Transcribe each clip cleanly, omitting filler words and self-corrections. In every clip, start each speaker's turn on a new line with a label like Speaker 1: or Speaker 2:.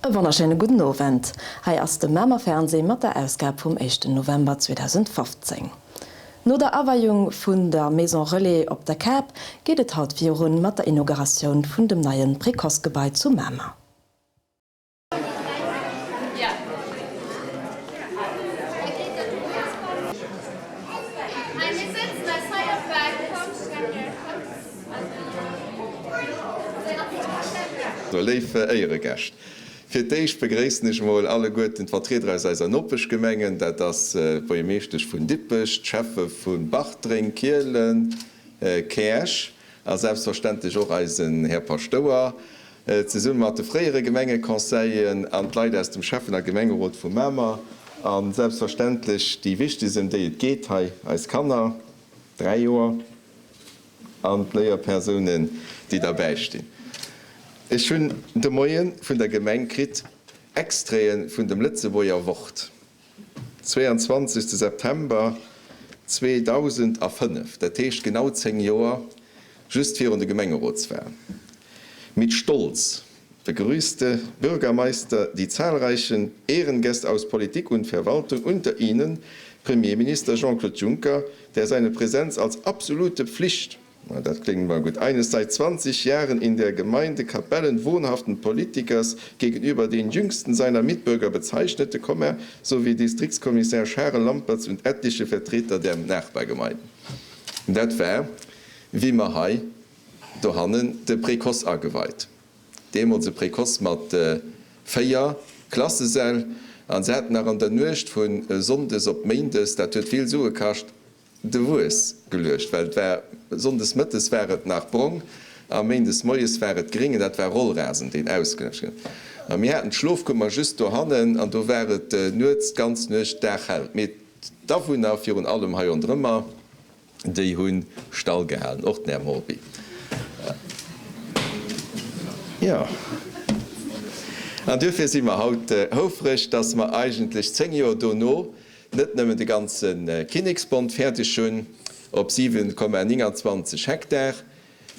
Speaker 1: E wonnerschéine gudden Owend. Hei ass de Mamer Fernseh mat der Ausgab vum éischten November 2015. No der Aweiung vun der Maison Relais op der Kap geet et haut virun mat der Inauguratioun vun dem neien Précoce-Gebai zu Mamer.
Speaker 2: Léif Éieregäscht, fir d'éischt begréissen ech emol alleguerten d'Vertrieder aus eiser Nopeschgemengen, dat ass d'Buergermeeschtesch vun Dippech, d'Schäffe vu Bartreng, Kielen, Käerch a selbstverständlech och eisen Här Paschtouer, zesumme mat de fréiere Gemengeconseilleren an d'Leit aus dem Schäffen a Gemengerot vu Mamer a selbstverständlech déi wichtegst, ëm déi et geet hei, eis Kanner, 3 Joer, an d'Léierpersounen, déi derbäi stinn. Ech hunn de Moie vun der Gemeng kritt Extraite vun dem Lëtzebuerger Wort, 22 September 2005, dat heescht genau 10 Joer just virun de Gemengerotswahlen. Mit Stolz begrüßte Bürgermeister die zahlreichen Ehrengäste aus Politik und Verwaltung, unter ihnen Premierminister Jean-Claude Juncker, der seine Präsenz als absolute Pflicht dat klingt mal gut, eines seit 20 Jahren in der Gemeinde Kapellen wohnhaften Politikers gegenüber den jüngsten seiner Mitbürger bezeichnete, sowie Distriktskommissär Charel Lampertz und etliche Vertreter der Nachbargemeinden. Dat war, wéi mer hei dohannen de Précoce ageweit. Deemools e Précoce mat 4 Klassesäll an se haten nach an der Nuecht vu Sonndes op Méindes, dat huet vill Sue kascht, de Wues geluecht, well et war Sonndes mëttes war et nach brong a Méindes moies war et gring, an dat war Rollrasen, deen ausgeluecht gëtt. A mir haten d'Schlofkummer just dohannen an do war et nuets d'ganz Nuecht daghell. Mee d'Awunner, virun allem hei ronderëmmer, Déi hu Stall gehalen, och den Här Morby. Jo. An duerfir si mer haut houfreg, dass mer eigentlech 10 Joer dono net nëmmen de ganze Kinneksbond fäerdeg hunn op 7,29 Hektar,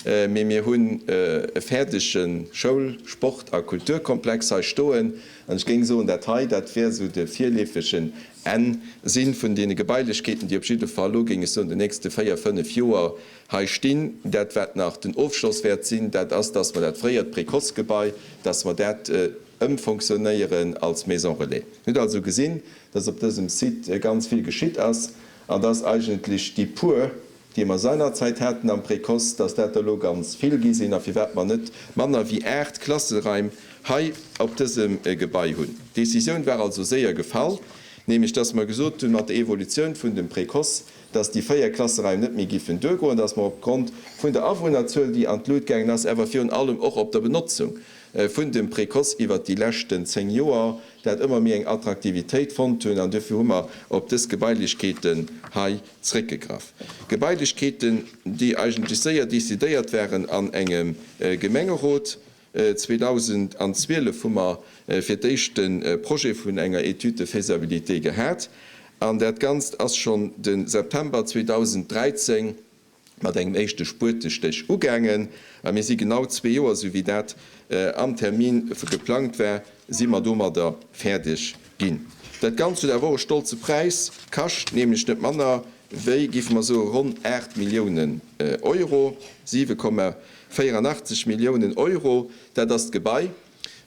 Speaker 2: Mee mir hunn e fäerdege Schoul-, Sport a Kulturkomplex hei stoen. An ech géing soen, dat hei, dat wär esou de virleefegen Enn si vun deene Gebailechkeeten, déi op jidde Fall elo, géing ech soen, den nächste véier, fënnef Joer hei stinn. Dat, wat nach den Ofschloss wäert sinn, dat ass, dass mer dat fréiert Précoce-Gebai, dass mer dat ëmfonctionnéieren als Maison relais. Dir hutt also gesinn, dass op dësem Site ganz vill geschitt ass an dass eigentlech déi puer, déi mer seinerzäit haten am Précoce, dass dat der elo ganz vill gi sinn a firwat mer net manner wéi 8 Klasseraim hei op dësem Gebai hunn. D'Décisioun war also séier gefall, nämlech dass mer gesot hunn, mat der Evolutioun vun dem Précoce, dass déi 4 Klasseraim net méi giffen duergoen, dass mer opgrond vun der Awunnerzuel, déi an d'Lut gaangen ass, awer virun allem och op der Benotzung vun dem Précoce iwwert déi leschten 10 Joer, dat ëmmer méi eng Attraktivitéit fonnt hunn an duerfir hu mer op dës Gebailechkeeten hei zréckgegraff. Gebailechkeeten, déi eigentlech séier decidéiert waren an engem Gemengerot. 2012 hu mer fir d'éischt de Projet vun enger Étude de faisabilité gehat an dat Ganzt ass schonn de September 2013 mat engem éischte Spuetestéch ugaangen a mir si genau zwee Joer, esou wéi dat am Termin geplangt war, si mer domadder fäerdeg ginn. Dat Ganzt huet awer och e stolze Präis kascht, nämlech net manner wéi, géife mer soen, ronn 8 Milliounen Euro, 7,84 Milliounen Euro. Dat ass d'Gebai.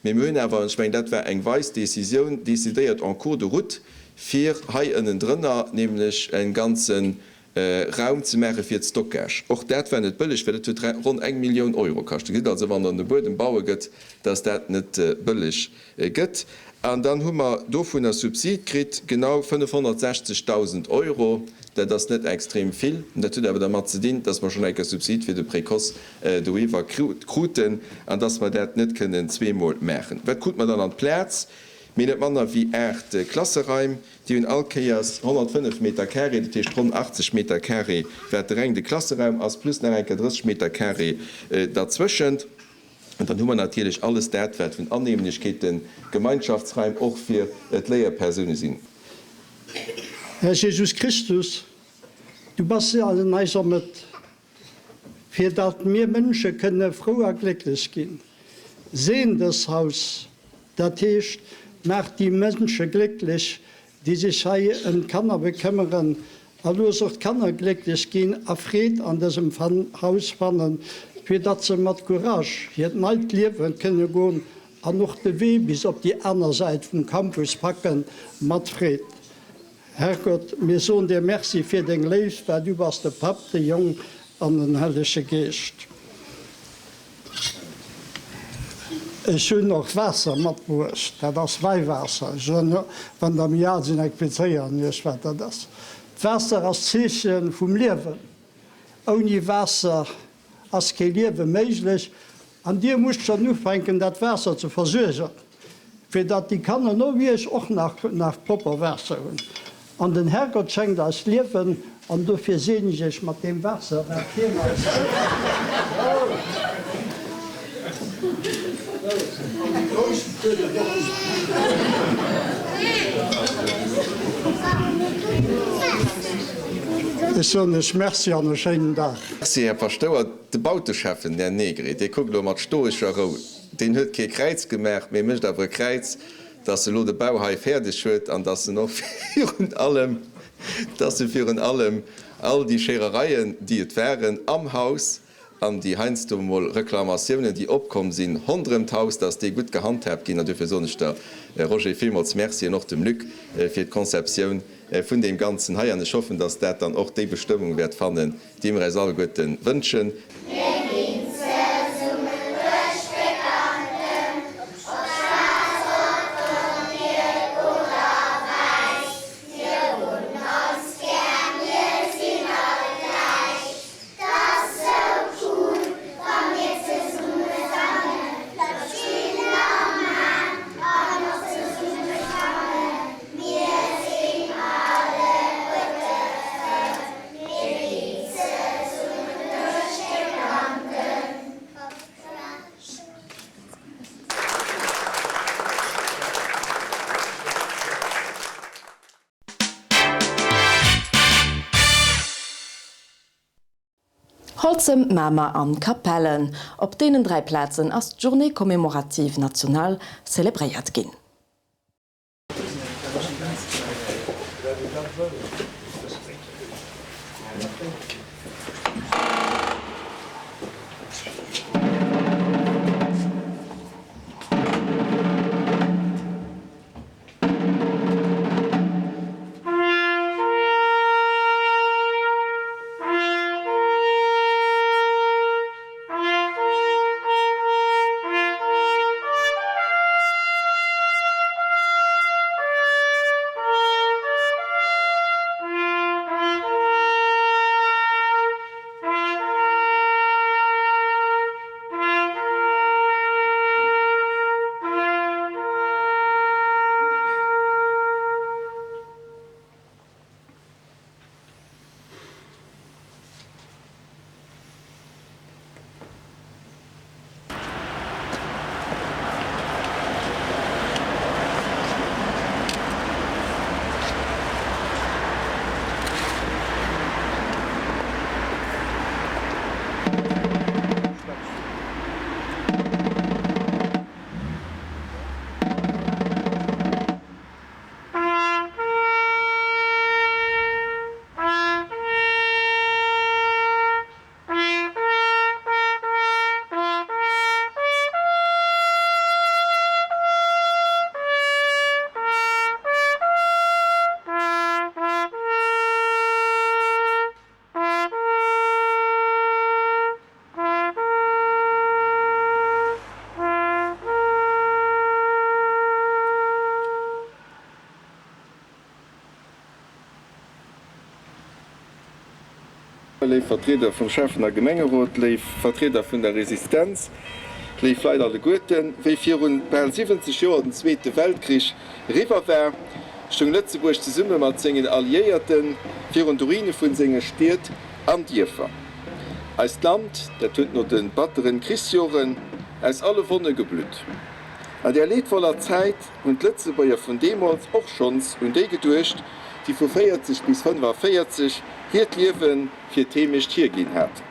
Speaker 2: Mee mir hunn awer, an ech mengen, dat war eng weis Décisioun, décidéiert en cours de route, fir hei ënnendrënner nämlech e ganze Raum ze maache fir d'Stockage. Och dat war net bëlleg, well et huet ronn eng Millioun Euro kascht. Dir gesitt also, wann an de Buedem baue gëtt, dass dat net bëlleg gëtt. An dann hu mer dovunner Subsid kritt, genau 560.000 Euro. Dat ass net extrem vill. Dat huet awer dermat ze dinn, dass mer schonn eng Kéier Subsid fir de Précoce doiwwer kruten an dass mer dat net kënnen zweemol maachen. Wat krute mer dann an d'Plaz? Mee net manner wéi 8 Klasseraim. Déi hunn all Kéiers 105 Meter carré, dat heescht ronn 80 Meter carré, wat de reng de Klasseraum ass, plus nach eng Kéier 30 Meter carré derzwëschent. An dann hu mer natierlech alles dat, wat vun Annehmlechkeeten, Gemeinschaftsraim och fir d'Léierpersoune sinn.
Speaker 3: Här Jesus Christus, du bass an eiser Mëtt. Fir datt mir Mënsche kënne frou a glécklech ginn. Seen dës Haus, Dat heescht, maach déi Mënsche glécklech, déi sech hei ëm d'Kanner bekëmmeren, a looss och d'Kanner glécklech ginn a Freed an dësem Haus fannen, fir datt se mat Courage hiert neit Liewe kënne goen an och de Wee bis op déi aner Säit vum Campus packe mat Freed. Herrgott, mir soen dir Merci fir deng Léift, well du bass de Papp, de Jong an den Hellege Geescht. Ech hunn och Waasser matbruecht, dat ass Wäiwaasser. Ech soen, wann der méi al sinn, explizéieren iech, wat dat ass. D'Waasser ass d'Zeeche vum Liewen. Ouni Waasser ass kee Liewe méiglech. An dir musst schonn ufänken, dat Waasser ze versuergen, fir datt déi Kanner no iech och nach nach propper Waasser hunn. An den Herrgott schenkt eis Liewen, an dofir seegen ech iech mat deem Waasser, wat hien eis schenkt. Ech soen iech Merci an e schéinen Dag.
Speaker 2: Merci, Här Paschtouer. De Bauteschäffen, den Här Negri, dee kuckt elo mat stoescher Rou. Deen huet kee Kräiz gemaach, mee mécht awer e Kräiz, dass e lo de Bau hei fäerdeg huet an dass en och virun allem, dass e virun allem all déi Scherereien, déi et waren am Haus an déi heiansdo emol Reklamatiounen, déi opkomm sinn honderëm d'Haus, dass déi gutt gehandhaabt ginn. An duerfir soen ech der Roger villmools Merci an och dem Luc fir d'Conceptioun vun deem Ganzen hei. An ech hoffen, dass dat dann och déi Bestëmmung wäert fannen, déi mir eis alleguerte wënschen.
Speaker 4: Mir ginn zesummen duerch de Ganten, ob schwaarz, rot, brong, giel oder wäiss. Mir hunn eis gär, mir sinn all gläich. 't ass sou cool, wa mir zesumme sangen, flott Spiller man an och zesumme schwammen. Mir sinn alleguerte Frënn. Mir ginn zesummen duerch de Ganten.
Speaker 1: Holzem, Mamer an Capellen. Op deenen 3 Plazen ass d'Journée commémorative nationale zelebréiert ginn.
Speaker 2: Léif Vertrieder vum Schäffen a Gemengerot, léif Vertrieder vun der Resistenz, léif Leit alleguerten, Wéi virun bal 70 Joer den Zweete Weltkrich eriwwer war, stoung Lëtzebuerg zesumme mat sengen Alliéierte virun de Ruine vun senge Stied an Dierfer. Eist Land, dat huet no de batteren Krichsjoren aus alle Wonne geblutt. An där leedvoller Zäit hunn d'Lëtzebuerger vun deemools och schonns un déi geduecht, déi vu 40 bis 45 hiert Liewe fir d'Heemecht hierginn haten.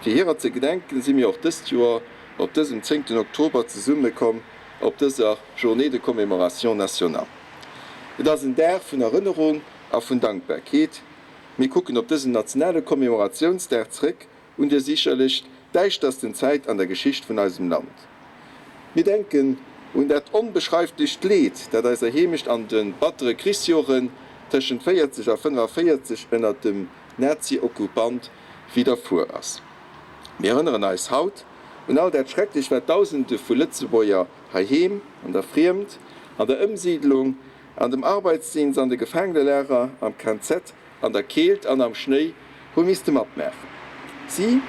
Speaker 2: Fir hirer ze gedenken, si mir och dëst Joer op dësem zéngten Oktober zesummekomm. op dëser Journée de commémoration nationale. Et ass en Dag vun Erënnerung a vun Dankbarkeet. Mir kucken op dësen nationale Commemoratiounsdag zréck un déi sicherlech däischtersten Zäit an der Geschicht vun eisem Land. Mir denken un dat onbeschreiflecht Leed, dat eiser Heemecht an de battere Krichsjoren tëschent 40 a 45 ënnert dem Nazi-Okkupant widderfuer ass. Mir erënneren eis haut un all dat Schrecklecht, wat Dausende vu Lëtzebuerger heiheem, an der Friemd, an der Ëmsiidlung, an dem Arbeitsdienst, an de Gefaangenelager, am KZ, an der Keelt an am Schnéi hu misste matmaachen. Si,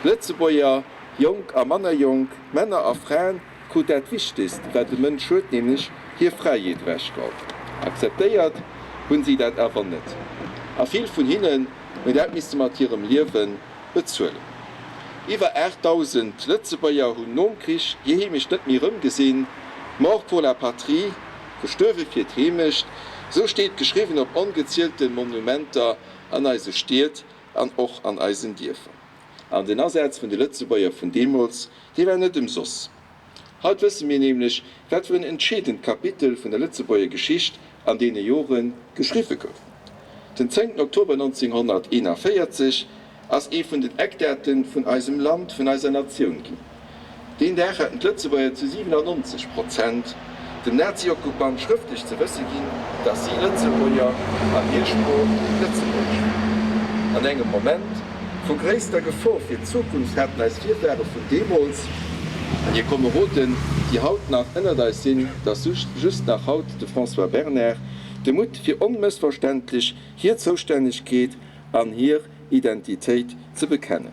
Speaker 2: Lëtzebuerger, jonk a manner jonk, Männer a Fraen, krut dat Wichtegst, wat e Mënsch huet, nämlech hir Fräiheet ewechgeholl. Akzeptéiert hunn si dat awer net, a vill vun hinnen hunn dat misste mat hirem Liewe bezuelen. Iwwer 8.000 Lëtzebuerger hunn nom Krich hir Heemecht net méi erëmgesinn. Mort pour la patrie, gestuerwe fir d'Heemecht, esou steet geschriwwen op ongezielte Monumenter an eise Stied an och an eisen Dierfer. An den Asaz vun de Lëtzebuerger vun deemools, dee war net ëmsoss. Haut wësse mir nämlech, wat fir en entscheedend Kapitel vun der Lëtzebuerger Geschicht an deene Jore geschriwwe gouf. Den zéngten Oktober 1941 ass ee vun den Eckdate vun eisem Land, vun eiser Natioun ginn. Deen Dag haten d'Lëtzebuerger zu 97 Prozent dem Nazi-Okkupant schrëftlech ze wësse ginn, datt si Lëtzebuerger an hir Sprooch Lëtzebuergesch wier. An engem Moment vu gréisster Gefor fir d'Zukunft haten eis Virfahre vun deemools an hir Komeroden, déi haut nach ënnert eis sinn, 't ass just nach haut de François Bernard, de Mutt fir onmëssverständlech hir Zoustännegkeet an hir Identitéit ze bekennen.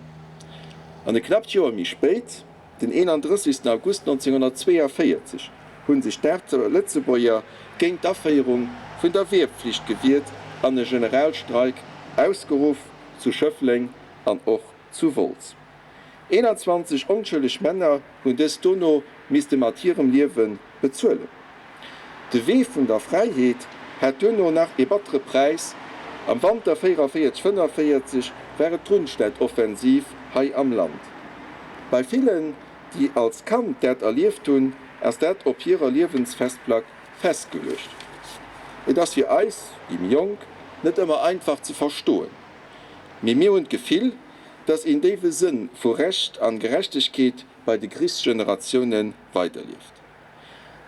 Speaker 2: An e knappt Joer méi spéit, den 31. August 1942, hu sech d'Lëtzebuerger géint d'Aféierung vun der Wehrpflicht gewiert an e Generalstreik ausgeruff, zu Schëffleng an och zu Wolz. 21 onschëlleg Männer hunn dëst dono misste mat hirem Liewe bezuelen. De Wee vun der Fräiheet hat duerno nach ee battere Präis, Am Wanter 44, 45 war et d'Rundstedtoffensiv hei am Land. Bei villen, déi als Kand dat erlieft hunn, ass dat op hirer Liewensfestplack festgeluecht. Et ass fir eis, déi méi Jonk, net ëmmer einfach ze verstoen, mee mir hunn d'Gefill, dass een déiwe Sënn vu Recht an Gerechtegkeet bei de Krichsgeneratioune weiderlieft.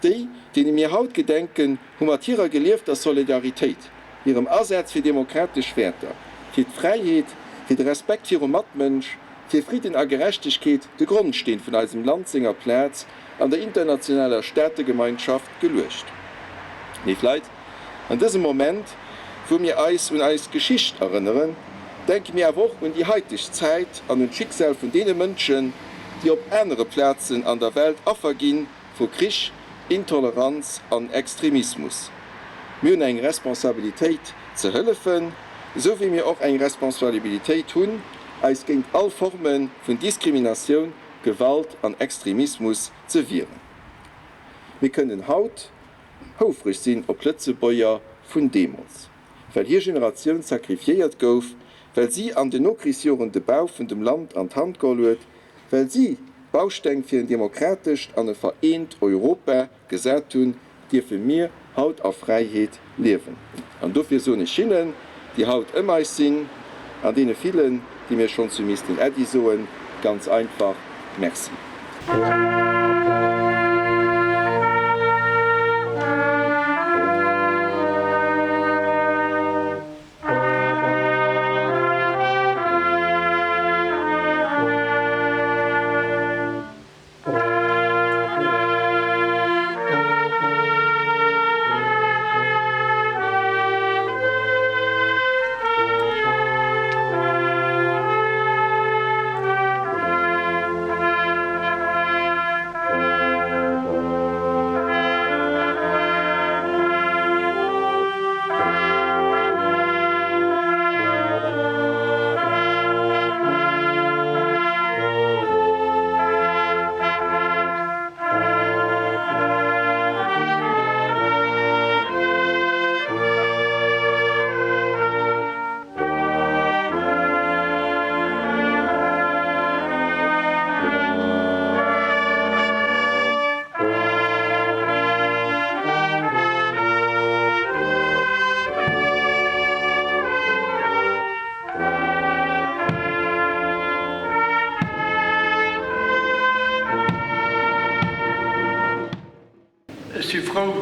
Speaker 2: Déi, deene mir haut gedenken, hu mat hirer geliefter Solidaritéit, hirem Asaz fir demokratesch Wäerter, fir d'Fräiheet, fir de Respekt virum Matmënsch, fir Fridden a Gerechtegkeet de Grondsteen vun eisem Land senger Plaz an der internationaler Staategemeinschaft geluecht. Léif Leit, an dësem Moment, wou mir eis un eis Geschicht erënneren, denke mir awer och un déi haiteg Zäit an un d'Schicksal vun deene Mënschen, déi op anere Plazen an der Welt Affer gi vu Krich, Intoleranz an Extremismus. Mir hunn eng Responsabilitéit ze hëllefen, esou wéi mir och eng Responsalibilitéit hunn, eis géint all Forme vun Diskriminatioun, Gewalt an Extremismus ze wieren. Mir kënnen haut houfreg sinn op d'Lëtzebuerger vun deemools, well hir Generatioun sacrifiéiert gouf, well si an den Nokrichsjoren de Bau vun dem Land an d'Hand geholl huet, well si d'Bausteng fir en demokratescht an e vereent Europa gesat hunn, dierfe mir haut a Fräiheet liewen. An dofir soen ech hinnen, déi haut ëm eis sinn, an deene villen, déi mir schonns hu missten Äddi soen, ganz einfach Merci.
Speaker 3: Ech si frou,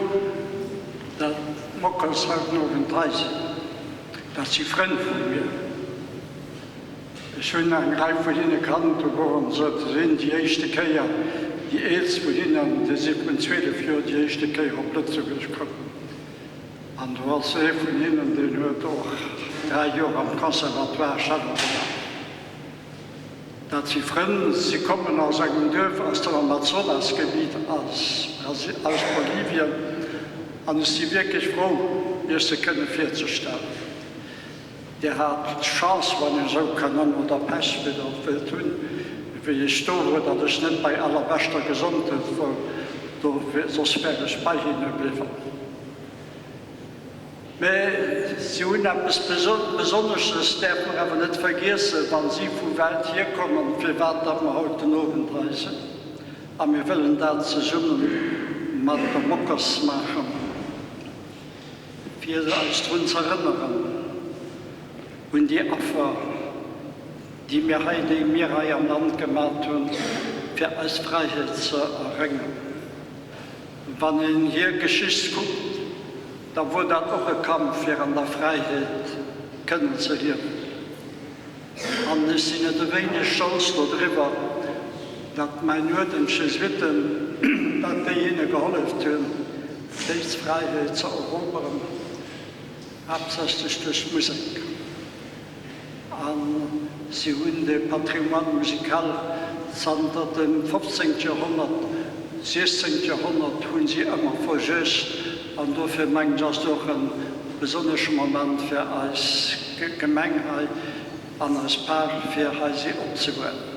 Speaker 3: datt d'Mockers haut den Owend hei sinn. Dat si Frënn vu mir. Ech hunn eng Rei vun hinne kannt, do woren se sinn déi éischte Kéier, déi eelst vun hinnen, déi si vrun 12 Joer déi éischte Kéier op Lëtzebuerg komm. An do ass ee vun hinnen, deen huet och 3 Joer am Conservatoire Cello gemaach. Dat si Frënn, si kommen aus engem Duerf aus dem Amazonasgebiet aus aus Bolivien an ech si wierklech frou, Iech se kënne virzestellen. Dir hat d'Chance, wann ech esou kann nennen, oder Pech, wéi Der et wëllt hunn, wéi ech do wor, datt ech net bei allerbeschter Gesondheet wor, do, soss wär ech bei hinne bliwwen. Mä si hunn eppes Besonnesches, däerf mer awer net vergiessen, wa si vu wäit hierkommen, firwat datt mer haut den Owend hei sinn. A mir wëllen dat zesumme mat de Mockers maachen. Fir eis drun z'erënneren un déi Affer, déi mir hei, déi mir hei am Land gemat hunn, fir eis Fräiheet ze erréngen. Wann een hir Geschicht kuckt, da wor dat och e Kampf, fir an der Fräiheet kënnen ze liewen. An ech sinn net e wéineg stolz dodriwwer, datt mäin Uerden d'Jesuiten, datt déi hinne geholleft hunn, déi Fräiheet ze eroberen, haaptsächlech duerch d'Musek. A si hunn de Patrimoine musical zanter dem 15. Joerhonnert, 16. Joerhonnert hu si ëmmer versuergt. An dofir mengen ech, ass et och e besonnesche Moment fir eis Gemeng hei an eis Par, fir hei si opzehuelen.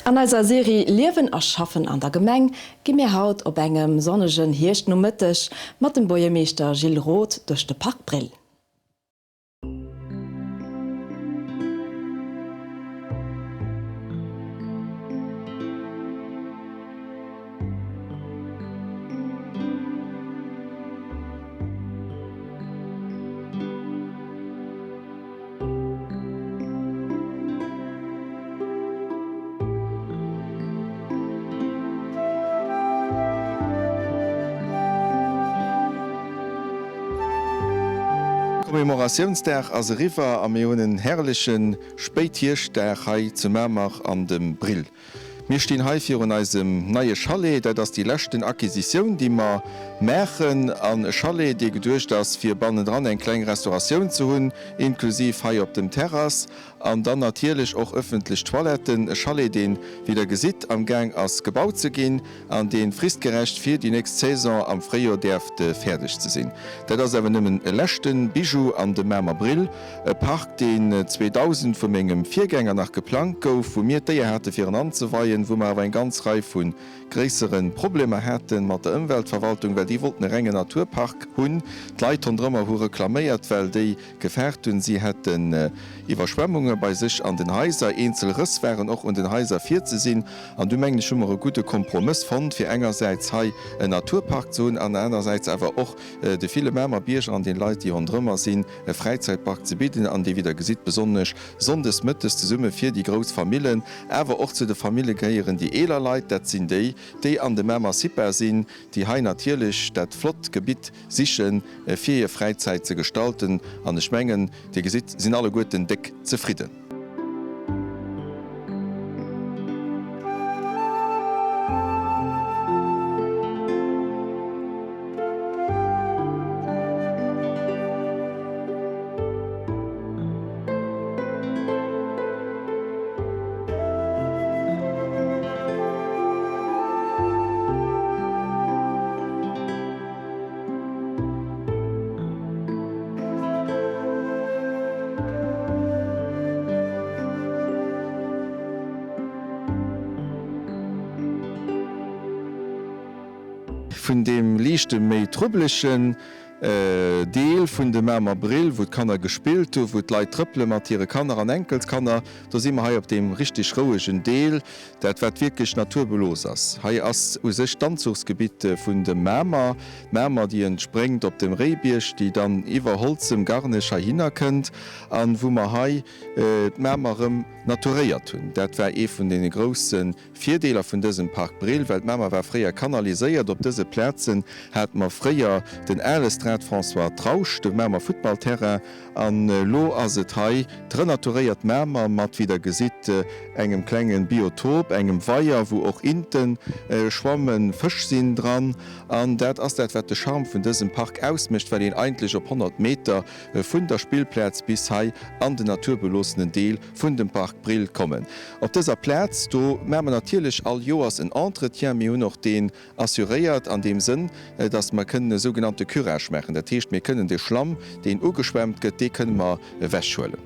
Speaker 1: An eiser Serie Liewen a Schaffen an der Gemeng gi mir haut op engem sonnegen Hierschtnomëtteg mat dem Buergermeeschter Gilles Roth duerch de Park Brill.
Speaker 2: Commemoratiounsdag ass eriwwer a mir hunn en herrleche Spéithierschtdag hei zu Mamer an dem Brill. Mir stinn hei virun eisem neie Chalet. Dat ass déi leschten Acquisitioun, déi mer maachen. An e Chalet, dee geduecht ass, fir bannendran eng kleng Restauratioun ze hunn, inklusiv hei op dem Terrass. An dann natierlech och ëffentlech Toiletten. E Chalet, deen, wéi Der gesitt, am Gaang ass gebaut ze ginn an dee fristgerecht fir déi nächst Saison am Fréijoer däerft fäerdeg ze sinn. Dat ass awer nëmmen e leschte Bijou an dem Mamer Brill. E Park, deen 2000 vu mengem Virgänger nach geplangt gouf, wou mir d'Éier hate fir en anzeweien, wou mer awer eng ganz Rei vu gréissere Problemer hate mat der Ëmweltverwaltung, well déi wollten e renge Naturpark hunn. D'Leit ronderëmmer hu reklaméiert, well déi gefaart hunn, si hätten Iwwerschwemmunge bei sech an den Haiser. Eenzel Rëss waren och un den Haiser virzesinn. An du mengen ech hu mer e gudde Kompromëss fonnt, fir engersäits hei en Naturpark ze hunn an anersäits awer och de ville Mamer Bierger an den Leit, déi ronderëmmer sinn, e Fräizäitpark ze bidden an dee, wéi Der gesitt, besonnesch sonndes mëttes zesumme fir déi grouss Famillen, awer och zu de Famille gehéieren déi eeler Leit, dat sinn déi, déi an de Mamer CIPA sinn, déi hei natierlech dat flott Gebitt sichen, fir hir Fräizäit ze gestalten. An ech mengen, Dir gesitt, sinn alleguerten déck zefridden. vun deem liichte méi trubbelegen Deel vun dem Mamer Brill, wou d'Kanner gespillt hu, wou d'Leit trëppele mat hire Kanner an Enkelskanner. Do si mer hei op deem richtig rouegen Deel, dat wat wierklech naturbelooss ass. Hei ass u sech d'Anzuchsgebitt vun dem Mamer, d'Mamer déi entspréngt op dem Réibierg, déi dann iwwer Holzem, Garnech heihinner kënnt an wou mer hei d'Mamer erëm naturéiert hunn. Dat war ee vun deene grousse Virdeeler vun dësem Park Brill, well d'Mamer war fréier kanaliséiert. Op dëse Plazen hate mer fréier den ale Strade François Trausch, de Mamer Futtballterrain, an elo ass et hei d'renaturéiert Mamer mat, wéi der gesitt, engem klenge Biotop, engem Weier, wou och Inten schwammen, Fësch sinn dran. An dat ass dat, wat de Charme vun dësem Park ausmécht, well een eigentlech op 100 Meter vun der Spillplaz bis hei an den naturbeloossenen Deel vun dem Park Brill kommen. Op dëser Plaz do maache mer natierlech all Joers en Entretien. Mir hunn och deen assuréiert an deem Sënn, dass mer kënnen e sougenannte Curage maachen. Dat heescht, mir kënnen de Schlamm, deen ugeschwemmt gëtt, dee kënne mer ewechhuelen.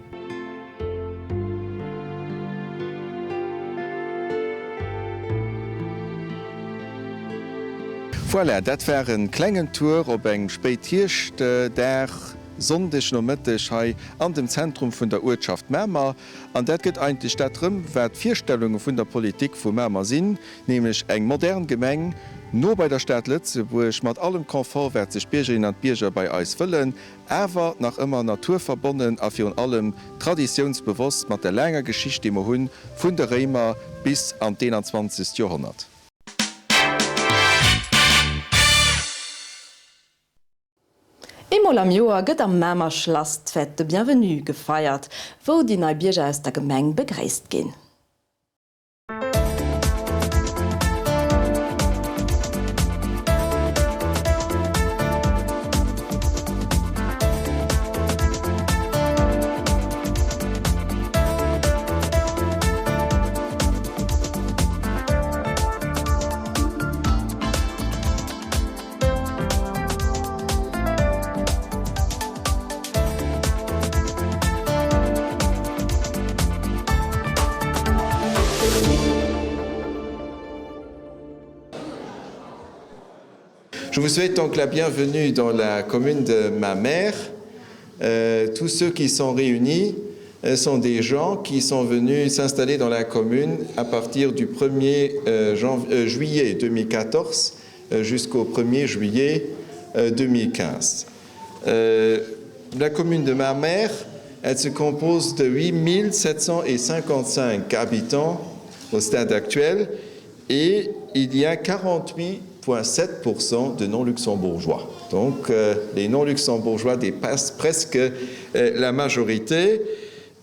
Speaker 2: Voilà, dat war e klengen Tour op engem Spéithierschtdag. Sonndeg Nomëtteg hei an dem Zentrum vun der Uertschaft Mamer. An dat gëtt eigentlech dat rëm, wat d'Virstellunge vun der Politik vu Mamer sinn, nämlech eng modern Gemeng, no bei der Stad Lëtzebuerg, mat allem Confort, wat sech d'Biergerinnen an d'Bierger bei eis wëllen, awer nach ëmmer naturverbonnen a virun allem traditiounsbewosst mat der laanger Geschicht, déi mer hunn, vun de Réimer bis an d'21. Joerhonnert.
Speaker 1: Eemol am Joer gëtt am Mamer Schlass d'Fête de Bienvenue gefeiert, wou déi nei Bierger aus der Gemeng begréisst ginn.
Speaker 2: Je vous souhaite donc la bienvenue dans la commune de ma mère. Euh, tous ceux qui sont réunis euh, sont des gens qui sont venus s'installer dans la commune à partir du 1er euh, euh, juillet 2014 euh, jusqu'au 1er juillet 2015. Euh, la commune de ma mère, elle se compose de 8755 habitants au stade actuel et il y a 48,7% de non-luxembourgeois. Donc euh, les non-luxembourgeois dépassent presque euh, la majorité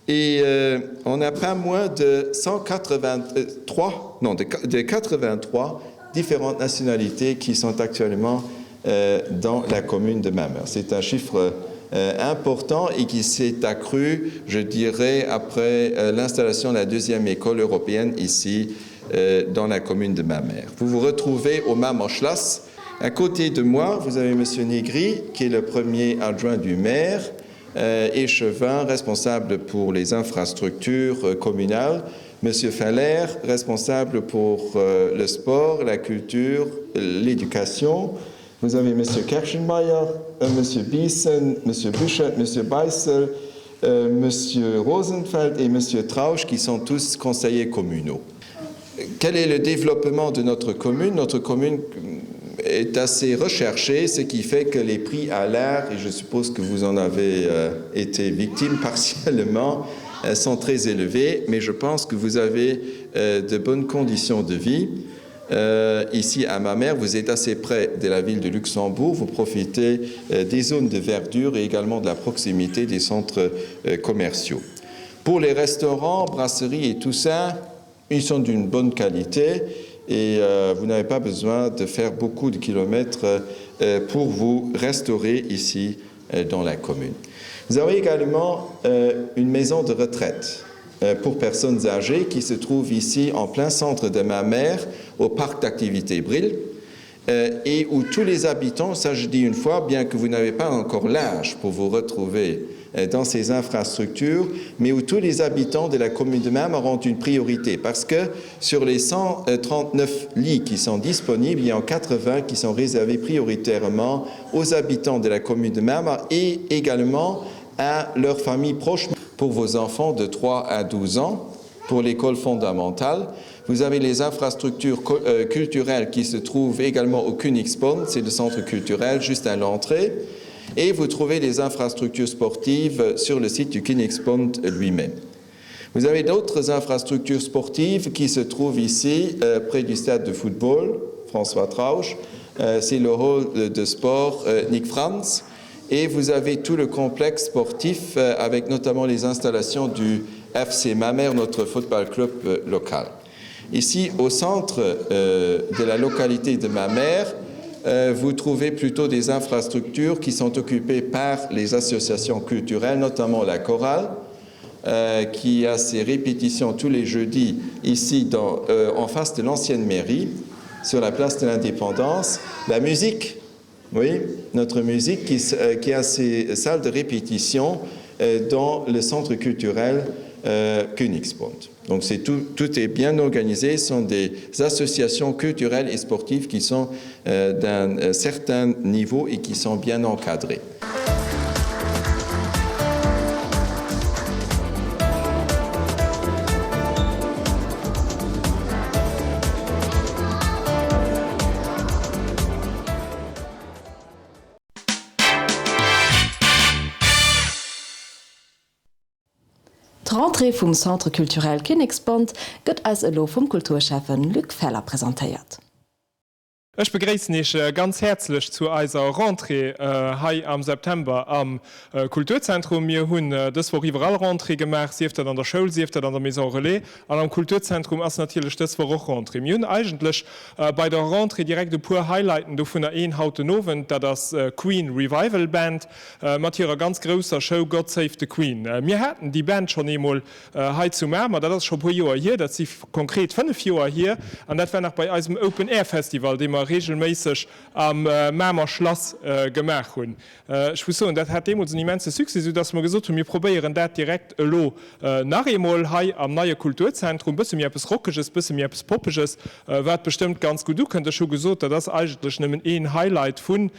Speaker 2: et euh, on n'a pas moins de 183 non, de, de 83 différentes nationalités qui sont actuellement euh, dans la commune de Mamer. C'est un chiffre euh, important et qui s'est accru, je dirais, après euh, l'installation de la deuxième école européenne ici euh, dans la commune de Mamer. Vous vous retrouvez au Mamerschlass. À côté de moi, vous avez monsieur Nigri, qui est le premier adjoint du maire, euh, échevin responsable pour les infrastructures euh, communales, monsieur Faller, responsable pour euh, le sport, la culture, l'éducation. Vous avez monsieur Kirchenmeier, euh, monsieur Biesen, monsieur Buchet, monsieur Beissel, euh, monsieur Rosenfeld et monsieur Trausch, qui sont tous conseillers communaux. Quel est le développement de notre commune Notre commune est assez recherchée, ce qui fait que les prix à l'art, et je suppose que vous en avez euh, été victime partiellement, euh, sont très élevés, mais je pense que vous avez euh, de bonnes conditions de vie. Euh, ici à ma mère, vous êtes assez près de la ville de Luxembourg, vous profitez euh, des zones de verdure et également de la proximité des centres euh, commerciaux. Pour les restaurants, brasseries et tout ça, ils sont d'une bonne qualité et euh, vous n'avez pas besoin de faire beaucoup de kilomètres euh, pour vous restaurer ici euh, dans la commune. Vous avez également euh, une maison de retraite euh, pour personnes âgées qui se trouve ici en plein centre de ma mère au parc d'activité Brill euh, et où tous les habitants, ça je dis une fois, bien que vous n'avez pas encore l'âge pour vous retrouver. dans ces infrastructures, mais où tous les habitants de la commune de Mamer ont une priorité parce que sur les 139 lits qui sont disponibles, il y en 80 qui sont réservés prioritairement aux habitants de la commune de Mamer et également à leurs familles proches pour vos enfants de 3 à 12 ans pour l'école fondamentale. Vous avez les infrastructures euh, culturelles qui se trouvent également au Königsbond, c'est le centre culturel juste à l'entrée. Et vous trouvez les infrastructures sportives sur le site du Königsbond lui-même. Vous avez d'autres infrastructures sportives qui se trouvent ici euh, près du stade de football François Trausch, euh, c'est le rôle de sport euh, Nick Franz et vous avez tout le complexe sportif euh, avec notamment les installations du FC Mamer, notre football club euh, local. Ici au centre euh, de la localité de Mamère, euh, vous trouvez plutôt des infrastructures qui sont occupées par les associations culturelles, notamment la chorale, euh, qui a ses répétitions tous les jeudis ici dans, euh, en face de l'ancienne mairie, sur la place de l'indépendance. La musique, oui, notre musique qui, euh, qui a ses salles de répétition euh, dans le centre culturel euh, Königsbund. Donc c'est tout, tout est bien organisé, ce sont des associations culturelles et sportives qui sont euh, d'un euh, certain niveau et qui sont bien encadrées.
Speaker 1: D'Rentrée vum Centre Culturel Kinneksbond gëtt eis elo vum Kulturschäffen Luc Feller presentéiert.
Speaker 5: Ech begréissen Iech ganz häerzlech zu eiser Rentrée hei am September am Kulturzentrum. Mir hunn dës Woch iwwerall Rentrée gemaach, sief dat an der Schoul, sief dat an der Maison Relais. An am Kulturzentrum ass natierlech dës Woch och Rentrée. Mir hunn eigentlech bei der Rentrée direkt e puer Highlighten, dovunner een haut den Owend, dat ass Queen Revival Band mat hirer ganz grousser Show God Save the Queen. Mir haten déi Band schonn eemol Hei zu Mamer, dat ass scho e puer Joer hier, dat si konkret 5 Joer hier, an dat war nach bei eisem Open Air Festival, dee mer reegelméisseg am Mamer Schlass gemaach hunn. Ech muss soen, dat hat deemools en immense Succès, soudass mer gesot hunn, mir probéieren dat direkt elo nach eemol hei am neie Kulturzentrum, bësse méi eppes Rockeges, bësse méi eppes Poppeges, wat bestëmmt ganz gutt ukënnt. Ech hu gesot, dat ass eigentlech nëmmen een Highlight vun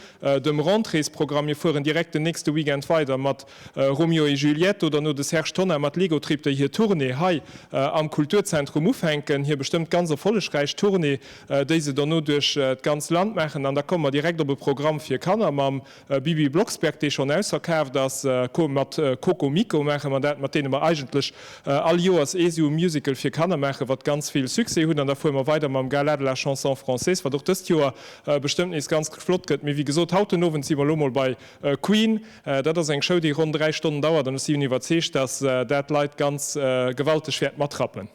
Speaker 5: dem Rentréesprogramm. Mir fueren direkt den nächste Weekend weider mat Romeo et Juliette oder no de Serge Tonnar mat Lego Trip, déi hir Tournée hei am Kulturzentrum ufänken, hir bestëmmt ganz erfollegräich Tournée, déi se dono duerch d'ganz Land maachen. An da komme mer direkt op e Programm fir Kanner mam Bibi Blocksberg, dee schonn ausverkaaft ass. Mat Coco Mico maache mer dat, mat deene mer eigentlech all Joers ee sou Musical fir Kanner maachen, wat ganz vill Succès hunn. An da fuere mer weider mam Gala de la Chanson Française, wat och dëst Joer bestëmmt nees ganz flott gëtt. Mee wéi gesot, haut den Owend si mer elo mol bei Queen. Dat ass eng Show, déi ronn 3 Stonnen dauert an ech sinn iwwerzeegt, dass dat d'Leit ganz gewalteg wäert matrappen.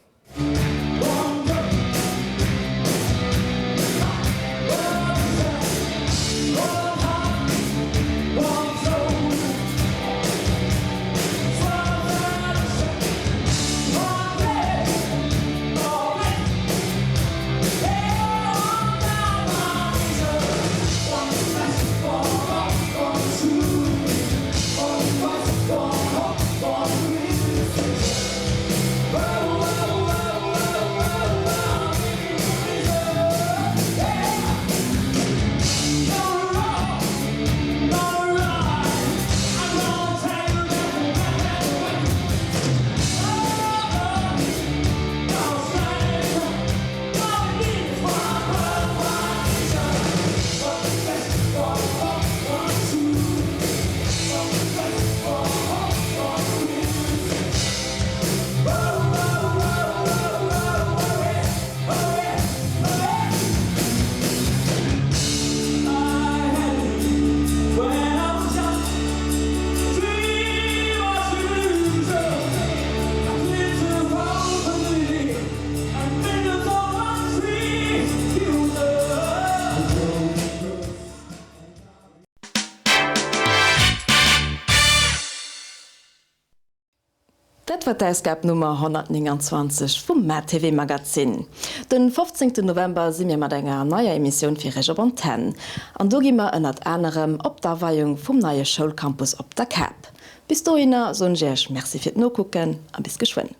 Speaker 1: Dat war d'Ausgab Nummer 129 vum MaTV Magazin. Den 15 November si mir mat enger neier Emissioun fir Iech op Antenn. An do gi mer ënnert anerem op d'Aweiung vum neie Schoulcampus op der Kap. Bis dohinner soen ech Iech Merci fir d'Nokucken a bis geschwënn.